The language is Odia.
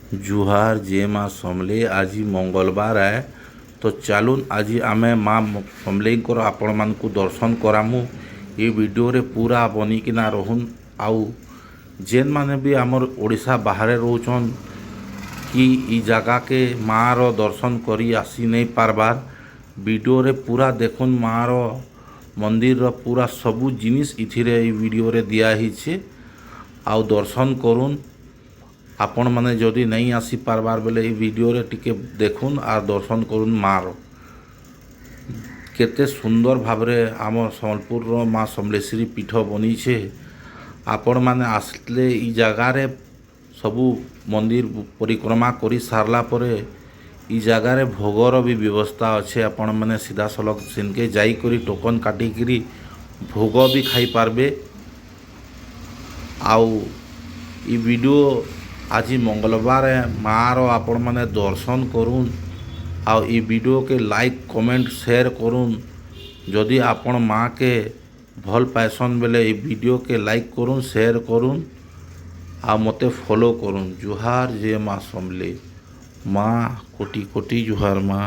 ଜୁହାର, ଜୟ ମା ସମଲେଇ। ଆଜି ମଙ୍ଗଳବାର ଆଏ ତ ଚାଲୁନ୍, ଆଜି ଆମେ ମା ସମଲେଇଙ୍କର ଆପଣମାନଙ୍କୁ ଦର୍ଶନ କରାମୁ। ଏ ଭିଡ଼ିଓରେ ପୁରା ବନିକିନା ରହୁନ୍। ଆଉ ଯେନ୍ମାନେ ବି ଆମର୍ ଓଡ଼ିଶା ବାହାରେ ରହୁଛନ୍ କି ଇ ଜାଗାକେ ମାଆର ଦର୍ଶନ କରି ଆସି ନେଇ ପାରବାର୍, ଭିଡ଼ିଓରେ ପୁରା ଦେଖୁନ୍। ମାଆର ମନ୍ଦିରର ପୁରା ସବୁ ଜିନିଷ୍ ଇଥିରେ ଏଇ ଭିଡ଼ିଓରେ ଦିଆ ହେଇଛେ ଆଉ ଦର୍ଶନ କରୁନ୍। ଆପଣମାନେ ଯଦି ନାଇଁ ଆସି ପାରବାର୍ ବେଲେ ଏଇ ଭିଡ଼ିଓରେ ଟିକେ ଦେଖୁନ୍ ଆର୍ ଦର୍ଶନ କରୁନ୍। ମାଆର କେତେ ସୁନ୍ଦର ଭାବରେ ଆମ ସମ୍ବଲପୁରର ମା ସମଲେଶ୍ୱରୀ ପୀଠ ବନିଛେ। ଆପଣମାନେ ଆସିଲେ ଇ ଜାଗାରେ ସବୁ ମନ୍ଦିର ପରିକ୍ରମା କରି ସାରିଲା ପରେ ଇ ଜାଗାରେ ଭୋଗର ବି ବ୍ୟବସ୍ଥା ଅଛେ। ଆପଣମାନେ ସିଧାସଳଖ ସେନ୍କେ ଯାଇକରି ଟୋକନ୍ କାଟିକିରି ଭୋଗ ବି ଖାଇପାରବେ। ଆଉ ଇ ଭିଡ଼ିଓ ଆଜି ମଙ୍ଗଳବାର, ମାଆର ଆପଣମାନେ ଦର୍ଶନ କରୁନ୍ ଆଉ ଇ ଭିଡ଼ିଓକେ ଲାଇକ୍, କମେଣ୍ଟ, ସେୟାର କରୁନ୍। ଯଦି ଆପଣ ମାଆକେ ଭଲ୍ ପାଏସନ୍ ବେଲେ ଏଇ ଭିଡ଼ିଓକେ ଲାଇକ୍ କରୁନ୍, ସେୟାର କରୁନ୍ ଆଉ ମୋତେ ଫଲୋ କରୁନ୍। ଜୁହାର, ଜୟ ମା ସମଲେଇ ମା। କୋଟି କୋଟି ଜୁହାର ମା।